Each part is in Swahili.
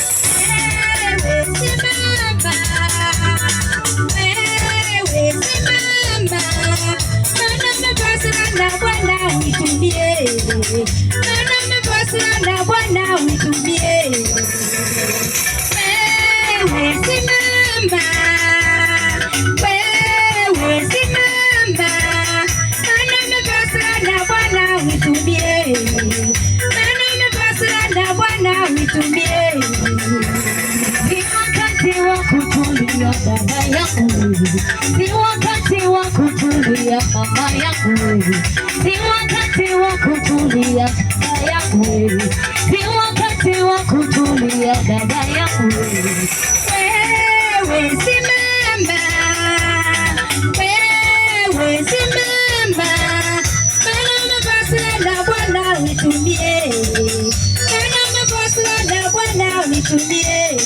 Wewe simama, wewe simama, maana umepaswa na Bwana uitumie, maana umepaswa na Bwana uitumie. Wewe simama, wewe simama, maana umepaswa na Bwana uitumie, maana umepaswa na Bwana uitumie. Si wakati wa kutulia baba yangu, si wakati wa kutulia mama yangu, si wakati wa kutulia baba yangu, si wakati wa kutulia dada yangu. Wewe simama, wewe simama, maana umepaswa na Bwana uitumie, maana umepaswa na Bwana uitumie.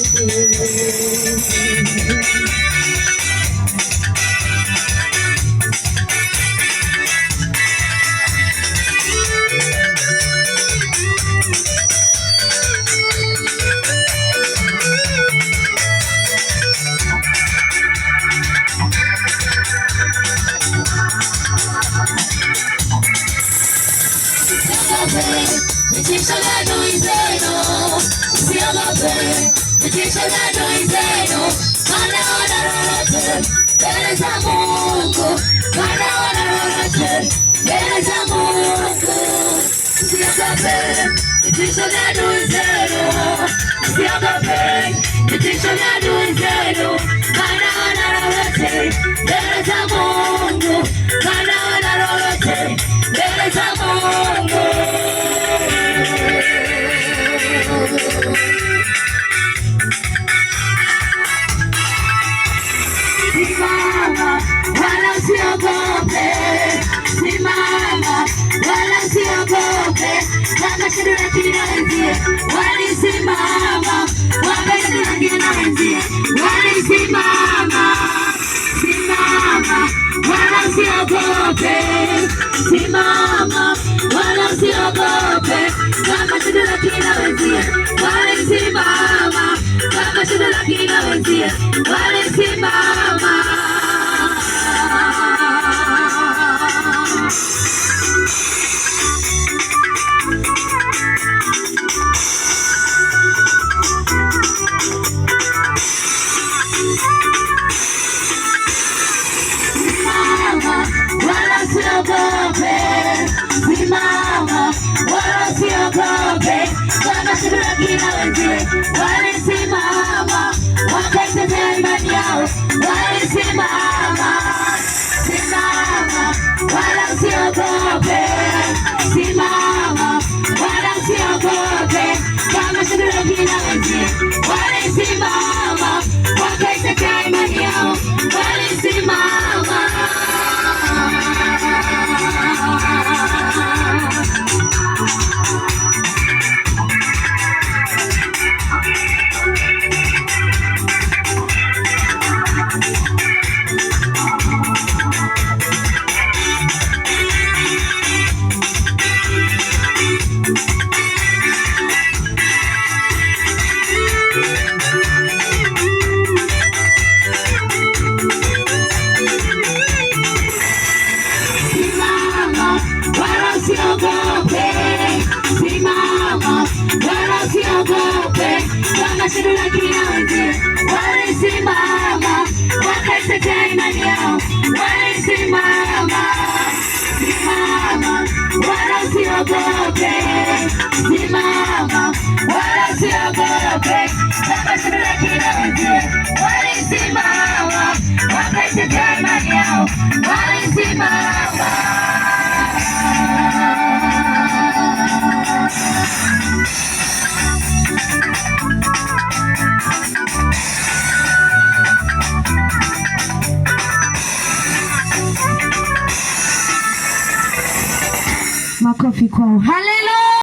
Vitisho vya adui zenu, msiogope. Vitisho vya adui zenu, maana wana lolote mbele za Mungu, maana wana lolote mbele za Mungu. Msiogope vitisho vya adui zenu, msiogope vitisho vya adui zenu, maana wana lolote mbele za Mungu, maana wana lolote mbele za Mungu. Simama wala usiogope, simama wala usiogope. Kama Shadraka na wenzie walisimama, Wameshaki na wenzie walisimama. Simama wala usiogope, simama wala usiogope. Kama Shadraka na wenzie walisimama, kama Shadraka na wenzie walisimama. Simama wala usiogope, simama wala usiogope. Kama Shadraka na wenzie walisimama, wakaitetea imani yao, walisimama. Simama wala usiogope, simama wala usiogope. Kama Shadraka na wenzie walisimama, wakaitetea imani yao, walisimama. Simama wala usiogope, simama wala usiogope. Kama Shadraka na wenzie walisimama, wakaitetea imani yao, walisimama. Simama wala usiogope, simama wala usiogope. Kama Shadraka na wenzie walisimama, wakaitetea imani yao, walisimama.